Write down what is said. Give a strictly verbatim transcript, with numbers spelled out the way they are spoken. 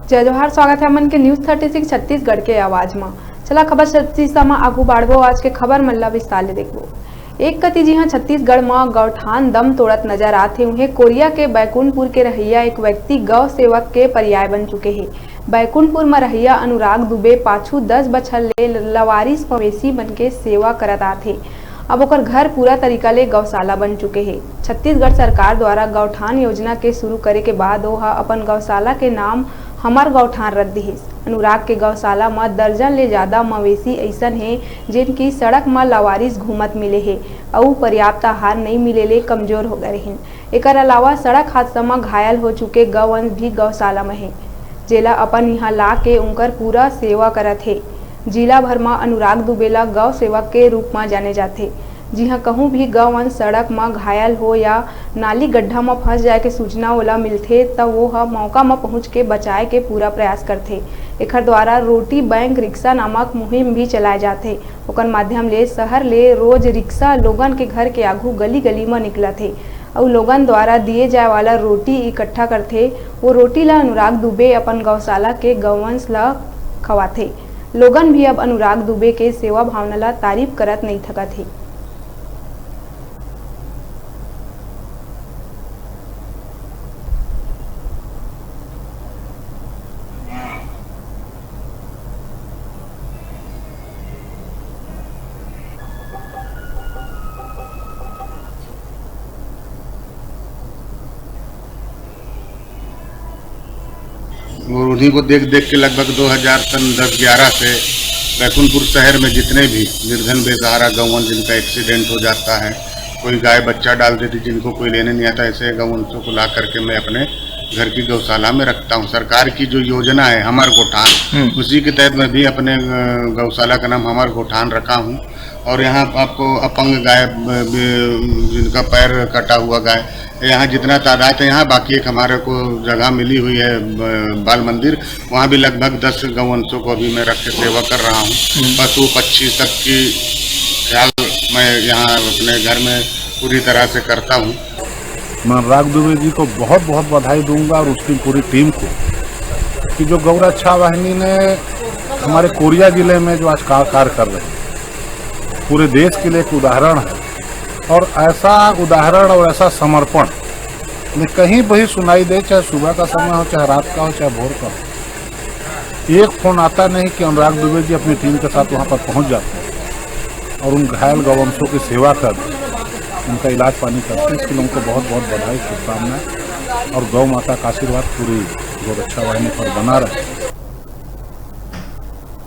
जय जोहार, स्वागत है हमन के न्यूज़ थर्टी सिक्स छत्तीसगढ़ के आवाज म। चला खबर छत्तीसा म आगू बाढ़बो, आज के खबर मन ला विस्तार ले देखबो। एक कति जिहां छत्तीसगढ़ म गौठान दम तोड़त नजर आत हे, उहें कोरिया के बैकुंठपुर के रहइया एक व्यक्ति गौ सेवक के पर्याय बन चुके हे। बैकुंठपुर म रहइया अनुराग दुबे पाछू दस बछर ले लवारिस मवेशी मन के सेवा करत आत हे। अब ओकर घर पूरा तरीका ले गौशाला बन चुके हे। छत्तीसगढ़ सरकार द्वारा गौठान योजना के शुरू करे के बाद ओ ह अपन गौशाला के नाम हमर गौठान रख दिहिस। अनुराग के गौशाला म दर्जन ले जादा मवेशी अइसन हे, जेन की सड़क म लावारिस घूमत मिले हे अउ पर्याप्त आहार नइ मिले ले कमजोर हो गए रहिन। एकर अलावा सड़क हादसा म घायल हो चुके गौवंश भी गौशाला म हे, जेला अपन इहां ला के उंकर पूरा सेवा करत हे। जिला भर म अनुराग दुबे ला गौ सेवक के रूप म जाने जाथे। जिहां कहूं भी गौवंश सड़क म घायल हो या नाली गड्ढा म फंस जाए के सूचना ओला मिलथे, त वो ह मौका म पहुंच के बचाए के पूरा प्रयास करथे। एखर द्वारा रोटी बैंक रिक्शा नामक मुहिम भी चलाए जाथे। ओकर माध्यम ले शहर ले रोज रिक्शा लोगन के घर के आघू गली-गली म निकलथे अउ लोगन द्वारा दिए जाए वाला रोटी इकट्ठा करथे। वो रोटी ला अनुराग दुबे अपन गौशाला के गौवंश ला खवाथे। लोगन भी अब अनुराग दुबे के सेवा भावना ला तारीफ करत नइ थकत हे। और उन्हीं को देख देख के लगभग दो हज़ार सन दस ग्यारह से बैकुंठपुर शहर में जितने भी निर्धन बेसहारा गौवंश जिनका एक्सीडेंट हो जाता है, कोई गाय बच्चा डाल देती, जिनको कोई लेने नहीं आता, ऐसे गौवंशों को ला करके मैं अपने घर की गौशाला में रखता हूँ। सरकार की जो योजना है हमार गोठान, हम्म। उसी के तहत मैं भी अपने, अ, गौशाला का नाम हमार गोठान रखा हूँ। और यहाँ आपको अपंग गाय, ब-, ब-, जिनका पैर कटा हुआ गाय, यहाँ जितना तादाद है, यहाँ बाकी एक हमारे को जगह मिली हुई है, ब-, बाल मंदिर, वहाँ भी लगभग दस गौवंशों को अभी मैं रख के सेवा कर रहा हूँ। हम्म। पशु पक्षी सबकी ख्याल मैं यहाँ अपने घर में पूरी तरह से करता हूँ। मैं अनुराग दुबे जी को बहुत बहुत बधाई दूंगा और उसकी पूरी टीम को कि जो गौ रक्षा वाहिनी ने हमारे कोरिया जिले में जो आज का-, कार्य कर रहे हैं, पूरे देश के लिए एक उदाहरण है। और ऐसा उदाहरण और ऐसा समर्पण न कहीं भी सुनाई दे, चाहे सुबह का समय हो, चाहे रात का हो, चाहे भोर का हो। एक फोन आता नहीं कि अनुराग दुबे जी अपनी टीम के साथ वहाँ पर पहुँच जाते हैं और उन घायल गौवंशों की सेवा कर, उनका इलाज पानी करते हैं। इसके लिए उनको बहुत बहुत बधाई, शुभकामनाएं और गौ माता का आशीर्वाद पूरी गौ रक्षा वाहिनी पर बना रहे।